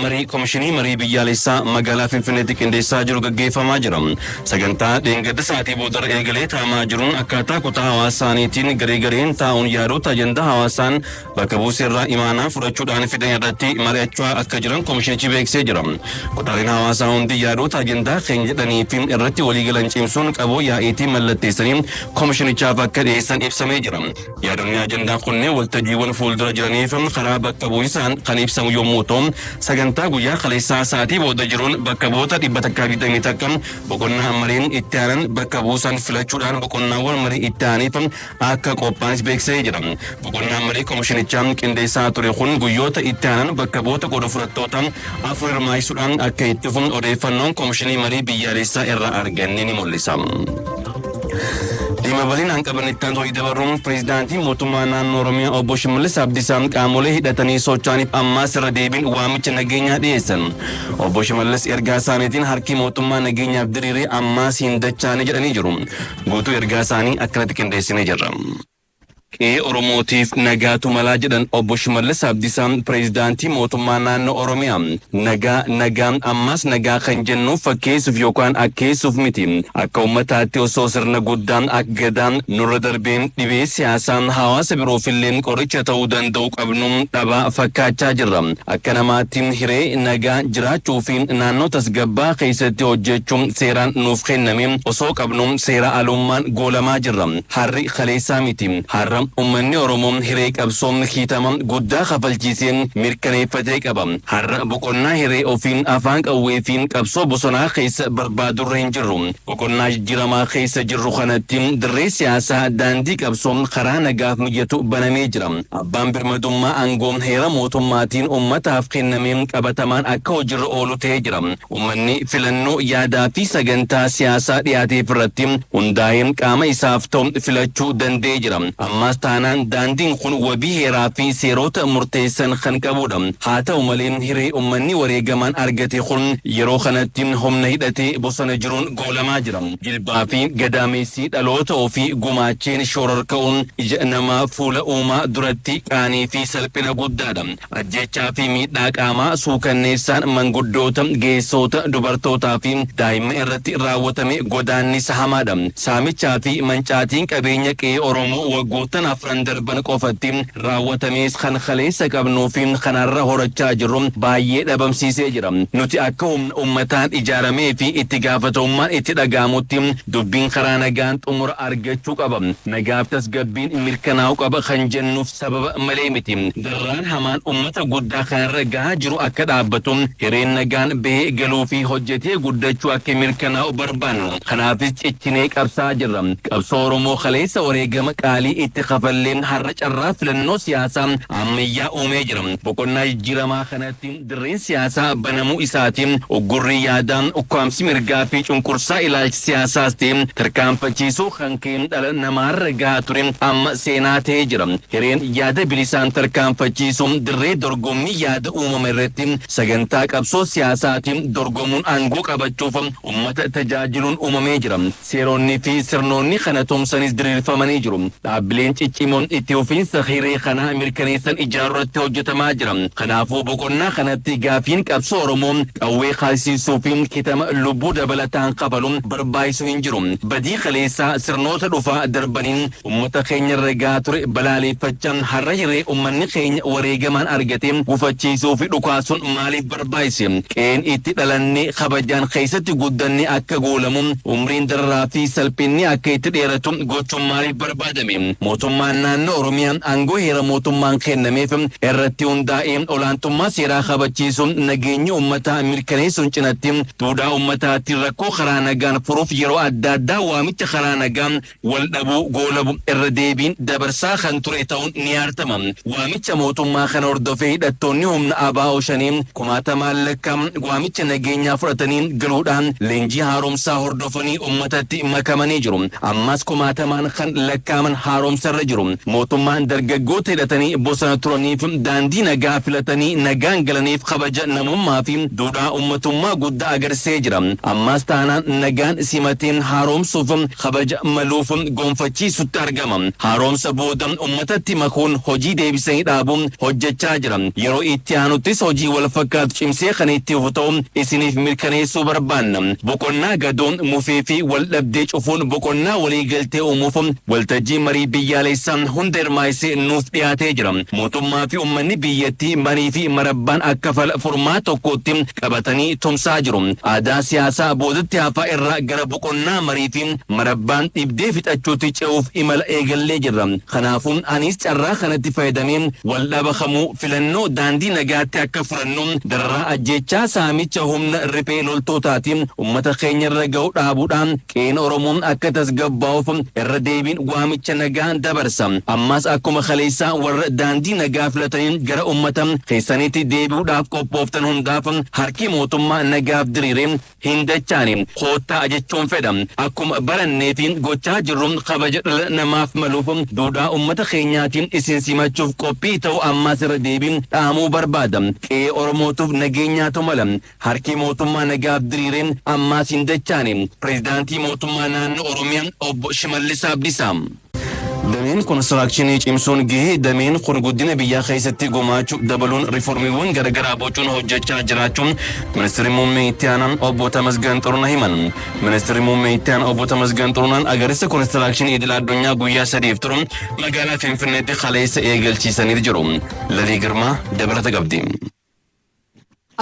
marii Komishinii Marii Biyyaalessaa magaalaa Finfinneetti qindeessaa jiru gaggeeffamaa jira. Sagantaa dheengadda sa'aatii boodarra eegalee taa'amaa jiruun akkaataa kutaa hawaasaaniitiin garee gareen taa'uun yaadota ajandaa hawaasaan bakka buuseerraa imaanaa fudhachuudhaan fidan irratti mari'achaa akka jiran komishinichi beeksisee jira. Kutaaleen hawaasaa hundi yaadota ajandaa keenya jedhanii fi irratti waliigalan cimsuun qaboo yaa'iitiin mallatteessanii komishinichaaf akka dhiyeessan ibsamee jira. Yaadonni ajandaa kunneen waltajjiiwwan fuuldura jiraniif karaa bakka bu'insaan kan ibsamu yommuu ta'u, sagantaa guyyaa kaleessaa sa'aatii booda jiruun bakka bu'oota 121 boqonnaa mariin itti aanan bakka buusan filachuudhaan boqonnaawwan marii itti aananiif akka qophaa'anis beeksisee jira. Boqonnaan marii komishinichaa qindeessaa ture kun guyyoota itti aanan bakka bu'oota qooda fudhattoota afur hirmaachisuudhaan akka itti fufu odeeffannoon komishinii marii biyyaalessaa irraa arganne ni mul'isa. Dhimma bal'inaan qabanittaan hojii dabarruun pireezidaantiin mootummaa naannoo Oromiyaa obbo Shimallis Abdiisaa qaamolee hidhatanii socho'aniif ammaas irra deebiin waamicha nageenyaa dhiyeessan. Obbo Shimallis ergaa isaaniitiin harki mootummaa nageenyaaf diriiree ammaas hin dachaane jedhanii jiru. Guutuu ergaa isaanii akkanatti qindeessinee jirra. Qe'ee Oromootiif nagaatu malaa jedhan obbo Shimallis Abdiisaa pireezidaantii mootummaa naannoo Oromiyaa. Nagaa, nagaa, ammaas nagaa kan jennu fakkeessuuf yookaan akkeessuuf miti. Akka uummataatti osoo sirna guddaan akka Gadaa nurra darbee dhibee siyaasaa hawaasa biroofillee qoricha ta'uu danda'u qabnu dhabaa fakkaachaa jirra. Akka namaatti hiree nagaa jiraachuu fi naannoo tasgabbaa keessatti hojjechuu seeraan nuuf kenname osoo qabnu seera alummaan goolamaa jirra. Har'i kaleessaa miti. Har'a ummanni Oromoo hiree qabsoo hiitama guddaa kafalchiisee mirkaneeffatee qaba. Har'a boqonnaa hiree ofii afaan qawwee fi qabsoo bosonaa keessa barbaadurra hin jirru. Boqonnaa jijjiiramaa keessa jirru kanatti dirree siyaasaa daandii qabsoo karaa nagaaf mijatu banamee jira. Abbaan birmadummaa aangoo heera mootummaatiin ummataaf kenname qabatamaan akka hojiirra oolu ta'ee jira. Ummanni filannoo yaadaa fi sagantaa siyaasaa dhiyaateef irratti hundaa'ee qaama isaaf ta'u filachuu danda'ee jira. Ammaas taanaan daandiin kun wabii heeraa fi seerota murteessan kan qabudha. Haa ta'u malee hiree ummanni wareegamaan argate kun yeroo kanatti humna hidhatee bosona jiruun goolamaa jira. Jilbaa fi gadaameessi dhaloota ofii gumaacheen shoororka'uun ija namaa fuula uumaa duratti qaanii fi salphina guddaadha. Ajjeechaa fi miidhaa qaamaa suukanneessaan manguddoota, ga'eessota, dubartootaa fi daa'imman irratti raawwatame godaannisa hamaadha. Saamichaa fi mancaatiin qabeenya qe'ee Oromoo waggoottan afran darban qofatti raawwatamees kan kaleessa qabnuu fi kan har'a horachaa jirru baay'ee dhabamsiisee jira. Nuti akka humna ummataan ijaaramee fi itti gaafatamummaan itti dhaga'amutti dubbiin karaa nagaan xumura argachuu qaba. Nagaaf tasgabbiin mirkanaa'uu qaba kan jennuuf sababa malee miti. Dararaan hamaan ummata guddaa kanarra gahaa jiru akka dhaabbatu, hireen nagaan bahee galuu fi hojjetee guddachuu akka mirkanaa'u barbaanna. Kanaafis cichinee qabsaa'aa jirra. Qabsoo Oromoo kaleessa wareegama qaalii itti kafallee har'a carraa filannoo siyaasaa ammayyaa uumee jira. Boqonnaa jijjiiramaa kanatti dirreen siyaasaa banamuu isaatiin uggurri yaadaa, ukkaamsi mirgaa fi cunqursaa ilaalcha siyaasaas ta'e tarkaanfachiisuu kan ka'e dhala namaarra gahaa ture amma seenaa ta'ee jira. Hireen yaada bilisaan tarkaanfachiisuu dirree dorgommii yaada uumame irratti sagantaa qabsoo siyaasaatiin dorgomuun aangoo qabachuuf ummata tajaajiluun uumamee jira. Seeronni fi sirnoonni kana tumsanis diriirfamanii jiru. Dhaabbileen ciccimoon itti fufiinsa hiree kanaa mirkaneessan ijaarurratti hojjetamaa jira. Kanaafuu boqonnaa kanatti gaafiin qabsoo Oromoo qawwee kaasisiisuu fi kitama lubbuu dabalataan kafalu barbaachisu hin jiru. Badii kaleessaa sirnoota dhufaa darbaniin ummata keenyarra gahaa ture balaaleeffachaa har'a hiree ummanni keenya wareegamaan argate gufachiisuu fi dhukaasuun maaliif barbaachise? Qe'een itti dhalannee kabajaan keessatti guddanne akka goolamu, umriin dararaa fi salphinni akka itti dheeratu gochuun maaliif barbaadame? Mootummaan naannoo Oromiyaa aangoo heera mootummaan kennameef irratti hundaa'ee olaantummaa seeraa kabachiisuun nageenyi ummataa mirkaneessuun cinatti duudhaa ummataatiin rakkoo karaa nagaan furuuf yeroo adda addaa waamicha karaa nagaa wal dhabuu goolabu irra deebiin dabarsaa kan ture ta'uun ni yaartama. Waamicha mootummaa kana hordofee hidhattoonni humna ABO Shanee kumaatamaan lakkaa'aman waamicha nageenyaa fudhatanii galuudhaan leenjii haaromsaa hordofanii ummatatti makamanii jiru. Ammas kumaatamaan kan lakkaa'aman haaromsa qilleensarra jiru. Mootummaan dargaggoota hidhatanii bosona turaniif daandii nagaa filatanii nagaan galaniif kabaja namummaa fi duudhaa uummatummaa guddaa agarsiisee jira. Ammas taanaan nagaan simateen haaromsuuf kabaja maluuf gonfachiisutti argama. Haaromsa booda uummatatti makuun hojii deebisanii dhaabuun hojjechaa jira. Yeroo itti aanuttis hojii wal fakkaatu cimsee kan itti fufu ta'u isiniif mirkaneessuu barbaanna. Boqonnaa gadoon mufii fi wal dhabdee cufuun boqonnaa walii galtee uumuuf waltajjii marii biyyaalessaa hunda hirmaayisee nuuf dhiyaatee jira. Mootummaa fi uummanni biyyattii marii fi marabbaan akka furmaa tokkotti qabatanii tumsaa jiru. Aadaa siyaasaa boodatti hafaa irraa gara boqonnaa marii fi marabbaan dhibdee fixachuutti ce'uuf imala eegallee jirra. Kanaafuu anis carraa kanatti fayyadamee wal dhaba kamuu filannoo daandii nagaatti akka furannu, dararaa ajjechaa saamicha humna riphee loltootaatiin uummata keenya irra ga'u dhaabuudhaan qe'een Oromoon akka tasgabbaa'uuf irra deebiin waamicha nagaa dabarsa. Ammas akkuma kaleessaa warra daandii nagaa filatanii gara uummata keessaniitti deebi'uudhaaf qophooftan hundaaf harki mootummaa nagaaf diriire hin dachaane, koottaa jechuun fedha. Akkuma barannee fi gochaa jirru kabaja dhala namaaf maluuf duudhaa uummata keenyaatiin isin simachuuf qophii ta'u ammas irra deebiin dhaamuu barbaada. Qe'ee Oromootuuf nageenyaatu mala. Harki mootummaa nagaaf diriire ammas hin dachaane. Pireezidaantii mootummaa naannoo Oromiyaa Obbo Shimallis Abdiisaa. Dameen konistiraakshini cimsuun gahee dameen kun guddina biyyaa keessatti gumaachuu dabaluun riiformiiwwan garaagaraa bocuun hojjechaa jiraachuun Ministeerri Muummee Itti Aanaa Obbo Tamasgan Xurunaa himan. Ministeerri Muummee Itti Aanaa Obbo Tamasgan Xurunaan agarsiisa konistiraakshini idil addunyaa guyyaa 3f turu magaalaa Finfinneetti kaleessa eegalchiisanii jiru. Lalii Girmaa dabalata qabdi.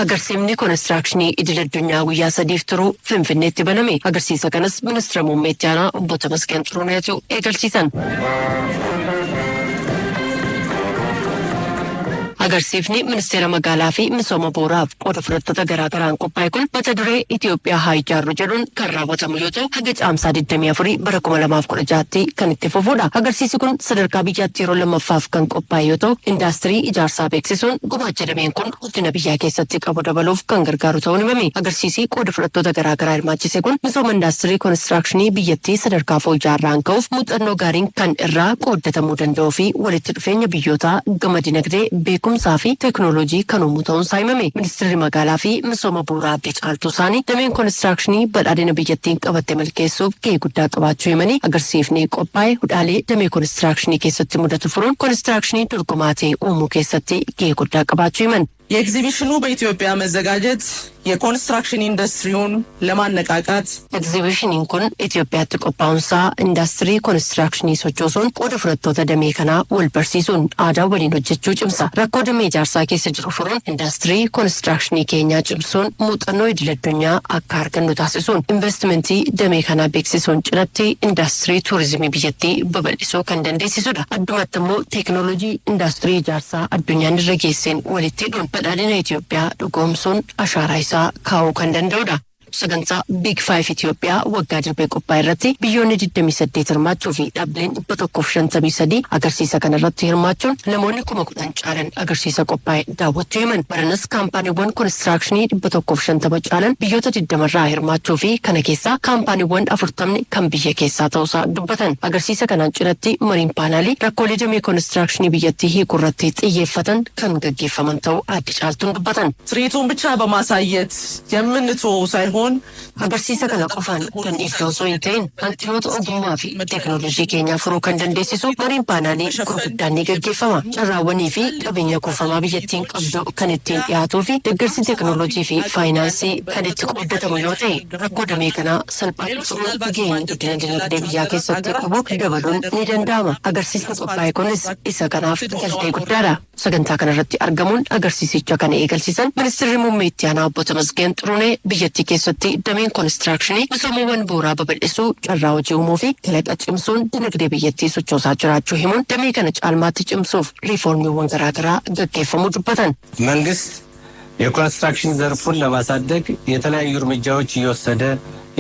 Agarsiifni konistiraakshini idil addunyaa guyyaa 3f turu Finfinneetti baname. Agarsiisa kanas Ministeera Muummee Itti Aanaa Obbo Tamasgan Xuruneetu eegalchiisan. Agarsiifni Ministeera Magaalaa fi Misooma Bu'uuraaf qooda fudhattoota garaagaraan qophaa'e kun mata duree "Itoophiyaa haa ijaarru" jedhuun kan raawwatamu yoo ta'u, hanga Caamsaa 24 bara 2016tti kan itti fufudha. Agarsiisi kun sadarkaa biyyaatti yeroo lammaffaaf kan qophaa'e yoo ta'u, indaastirii ijaarsaa beeksisuun gumaacha dameen kun guddina biyyaa keessatti qabu dabaluuf kan gargaaru ta'uun himame. Agarsiisi qooda fudhattoota garaagaraa hirmaachise kun misooma indaastirii konistiraakshini biyyattii sadarkaa fooyya'aarraan ka'uuf muuxannoo gaariin kan irraa qooddatamuu danda'uu fi walitti dhufeenya biyyootaa gama dinagdee, beekumsaa fi teeknooloojii kan uumu ta'uun isaa himame. Ministeerri Magaalaa fi Misooma Bu'uuraa Aadde Caaltuu Saanii dameen konistiraakshini badhaadhina biyyattiin qabatte milkeessuuf gahee guddaa qabaachuu himanii, agarsiifni qophaa'e hudhaalee damee konistiraakshini keessatti mudatu furuun konistiraakshini dorgomaa ta'e uumuu keessatti gahee guddaa qabaachuu himan. የኤግዚቢሽኑ በኢትዮጵያ መዘጋጀት የኮንስትራክሽን ኢንዱስትሪውን ለማነቃቃት Egzibishiniin kun Itoophiyaatti qophaa'uunsaa indaastirii konistiraakshini sochoosuun qooda fudhattoota damee kanaa wal barsiisuun aadaa waliin hojjechuu cimsa. Rakkoo damee ijaarsaa keessa jiru furuun indaastirii konistiraakshini keenyaa cimsuun muuxannoo idil addunyaa akka argannu taasisuun investimentii damee kanaa beeksisuun cinatti indaastirii tuurizimii biyyattii babal'isuu kan dandeessisudha. Addumatti immoo teeknooloojii indaastirii ijaarsaa addunyaan irra geesseen walitti hidhuun badhaadhina Itoophiyaa dhugoomsuun ashaaraa isaa kaa'uu kan danda'udha. Sagantaa Big Five Itoophiyaa waggaa darbee qophaa'e irratti biyyoonni 28 hirmaachuu fi dhaabbileen 153 agarsiisa kana irratti hirmaachuun namoonni 10,000 caalan agarsiisa qophaa'e daawwachuu himan. Baranas kaampaaniiwwan konistiraakshini 150 caalan biyyoota 20 irraa hirmaachuu fi kana keessaa kaampaaniiwwan 40 kan biyya keessaa ta'uusaa dubbatan. Agarsiisa kanaan cinatti mariin paanaalii rakkoolee damee konistiraakshini biyyattii hiikuu irratti xiyyeeffatan kan gaggeeffaman ta'uu Aadde Caaltuun dubbatan. ትርኢቱን ብቻ በማሳየት የምንተወው ሳይሆን Agarsiisa kana qofaan kan dhiifte osoo hin ta'in, hanqinoota ogummaa fi teeknooloojii keenyaa furuu kan dandeessisu mariin paanaalii gurguddaan ni gaggeeffama. Carraawwanii fi qabeenya kuufamaa biyyattiin qabdu kan ittiin dhiyaatuu fi deeggarsi teeknooloojii fi faayinaansii kan itti qooddatamu yoo ta'e, rakkoo damee kanaa salphaatti furuun gaheen guddina dinagdee biyyaa keessatti qabu dabaluun ni danda'ama. Agarsiisni qophaa'e kunis isa kanaaf galtee guddaadha. Sagantaa kanarratti argamuun agarsiisicha kana eegalchiisan Ministeerri Muummee Itti Aanaa Obbo Tamasgeen Xurunee biyyattii keessatti dameen konistiraakshini misoomawwan bu'uuraa babal'isuu, carraa hojii uumuu fi kalaqa cimsuun dinagdee biyyattii sochoosaa jiraachuu himuun, damee kana caalmaatti cimsuuf riiformiiwwan garaagaraa gaggeeffamuu dubbatan. መንግስት የኮንስትራክሽን ዘርፉን ለማሳደግ የተለያዩ እርምጃዎች እየወሰደ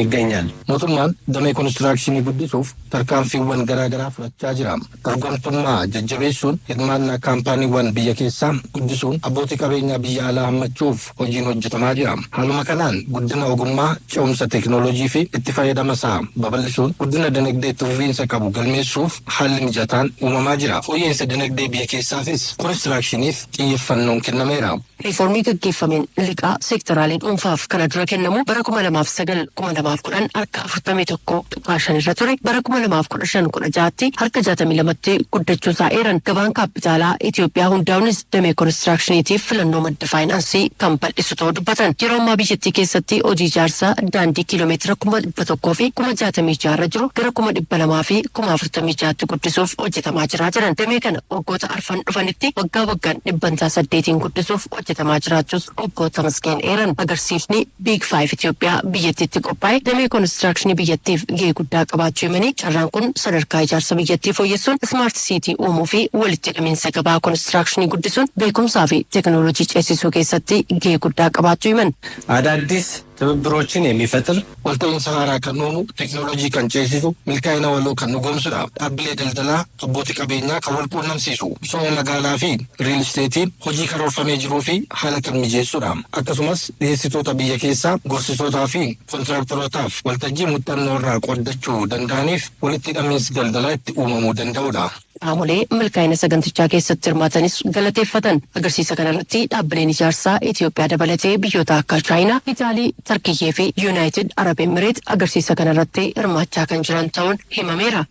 ይገኛል። Mootummaan damee konistiraakshinii guddisuuf tarkaanfiiwwan garaa garaa fudhachaa jira. Dorgomtummaa jajjabeessuun hirmaannaa kaampaaniiwwan biyya keessaa guddisuun abbootii qabeenyaa biyya alaa hammachuuf hojiin hojjetamaa jira. Haaluma kanaan guddina ogummaa, ce'umsa teekinooloojii fi itti fayyadama isaa babal'isuun guddina dinagdee itti fufiinsa qabu galmeessuuf haalli mijataan uumamaa jira. Fooyya'insa dinagdee biyya keessaafis konistiraakshiiniif xiyyeeffannoon kennameera. Riiformii gaggeeffameen liqaa seektoraalee dhuunfaaf kana dura kennamu bara 2009 2010 harka 41.5 irra ture bara 2015 16tti harka 62tti guddachuu isaa eeran. Gabaan kaappitaalaa Itoophiyaa hundaa'uunis damee konistiraakshiiniitiif filannoo madda faayinaansii kan bal'isu ta'uu dubbatan. Yeroo ammaa biyyattii keessatti hojii ijaarsaa daandii kiiloomeetira 166,000 irra jiru gara 246,000tti guddisuuf hojjetamaa jira jiran. Damee kana waggoota arfan dhufanitti waggaa waggaan 8% guddisuuf hojjetamaa jiraachuus obbo Tamasgeen eeran. Agarsiifni Big Five Itoophiyaa biyyattiitti qophaa'e damee konistiraakshinii biyyattiif gahee guddaa qabaachuu himanii, carraan kun sadarkaa ijaarsa biyyattii fooyyessuun, smart city uumuu fi walitti hidhamiinsa gabaa konistiraakshinii guddisuun beekumsaa fi teekinooloojii ceesisuu keessatti gahee guddaa qabaachuu himan. አዳዲስ ትብብሮችን የሚፈጥር Walta'iinsa haaraa kan uumu, teekinooloojii kan ceesisu, milkaa'ina waloo kan dhugoomsudha. Dhaabbilee daldalaa, abbootii qabeenyaa kan wal quunnamsiisu, misooma magaalaa fi real esteetiin hojii karoorfamee jiruu fi haala kan mijeessudha. Akkasumas dhiyeessitoota biyya keessaa, gorsitootaa fi kontiraaktorootaaf waltajjii muuxannoo irraa qooddachuu danda'aniif walitti hidhamiinsi daldalaa itti uumamuu danda'udha. Qaamolee milkaa'ina sagantichaa keessatti hirmaatanis galateeffatan. Agarsiisa kanarratti dhaabbileen ijaarsaa Itoophiyaa dabalatee biyyoota akka Chaayinaa, Itaalii, Tarkiyyee fi Yuunaayitid Arab Emireet agarsiisa kanarratti hirmaachaa kan jiran ta'uun himameera.